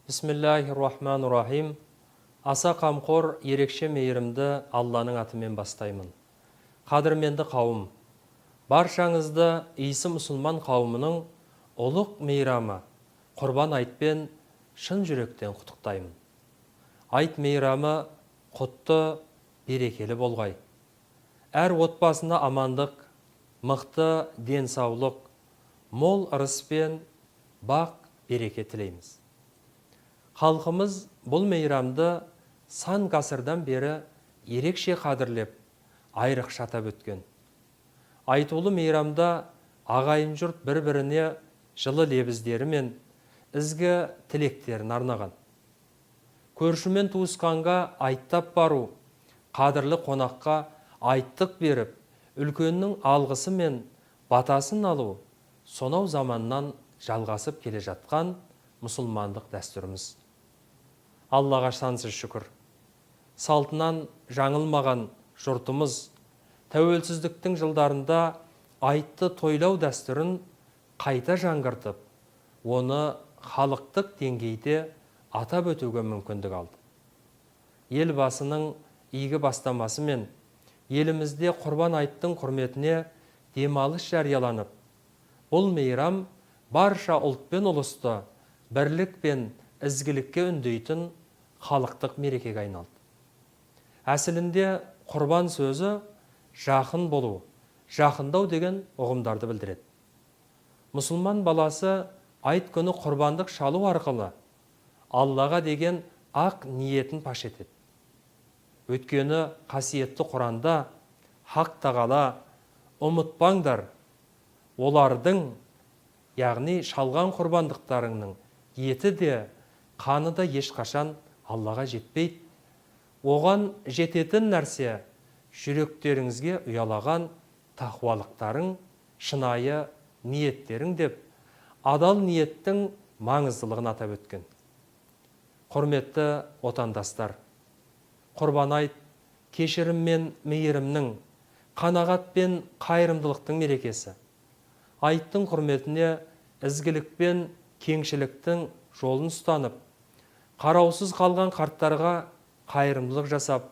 Бисмиллахи рахмани рахим. Аса қамқор, ерекше мейірімді Алланың атымен бастаймын. Қадірменді қауым, баршаңызды исі мұсылман қауымының ұлық мейрамы Құрбан айтпен шын жүректен құттықтаймын. Айт мейрамы құтты, берекелі болғай. Әр отбасына амандық, мықты денсаулық, мол ырыс пен бақ береке тілейміз. Халқымыз бұл мейрамды сан ғасырдан бері ерекше қадірлеп, айрықша атап өткен. Айтулы мейрамда ағайын жұрт бір біріне жылы лебіздері мен ізгі тілектерін арнаған. Көрші мен туысқанға айттап бару, қадірлі қонаққа айттық беріп, үлкеннің алғысы мен батасын алу сонау заманнан жалғасып келе жатқан мұсылмандық дәстүріміз. Аллаға сансыз шүкір, салтынан жаңылмаған жұртымыз тәуелсіздіктің жылдарында айтты тойлау дәстүрін қайта жаңғыртып, оны халықтық деңгейде атап өтуге мүмкіндік алды. Елбасының игі бастамасымен елімізде Құрбан айттың құрметіне демалыс жарияланып, бұл мейрам барша ұлт пен ұлысты бірлік пен ізгілікке үндейтін халықтық мерекеге айналды. Әсілінде құрбан сөзі жақын болу, жақындау деген ұғымдарды білдіреді. Мұсылман баласы айт күні құрбандық шалу арқылы Аллаға деген ақ ниетін паш етеді. Өйткені қасиетті Құранда Хақ Тағала: «Ұмытпаңдар, олардың, яғни шалған құрбандықтарыңның еті де, қаны да ешқашан Аллаға жетпейді. Оған жететін нәрсе – жүректеріңізге ұялаған тақуалықтарың, шынайы ниеттерің», – деп адал ниеттің маңыздылығын атап өткен. Құрметті отандастар, Құрбан айт – кешірім мен мейірімнің, қанағат пен қайырымдылықтың мерекесі. Айттың құрметіне ізгілік пен кеңшіліктің жолын ұстанып, қараусыз қалған қарттарға қайырымдылық жасап,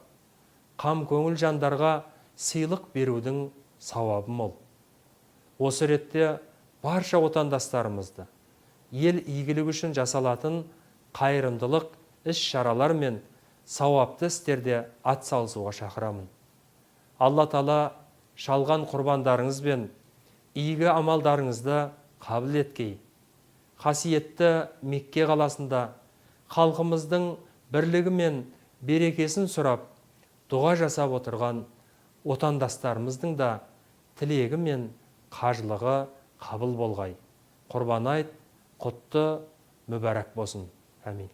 қам көңіл жандарға сыйлық берудің сауабы мол. Осы ретте барша отандастарымызды ел игілігі үшін жасалатын қайырымдылық іс шаралар мен сауапты істерде ат салысуға шақырамын. Алла Тағала шалған құрбандарыңыз бен игі амалдарыңызды қабыл еткей. Қасиетті Мекке қаласында халқымыздың бірлігі мен берекесін сұрап дұға жасап отырған отандастарымыздың да тілегі мен қажылығы қабыл болғай. Құрбан айт құтты мүбәрак болсын! Әмин.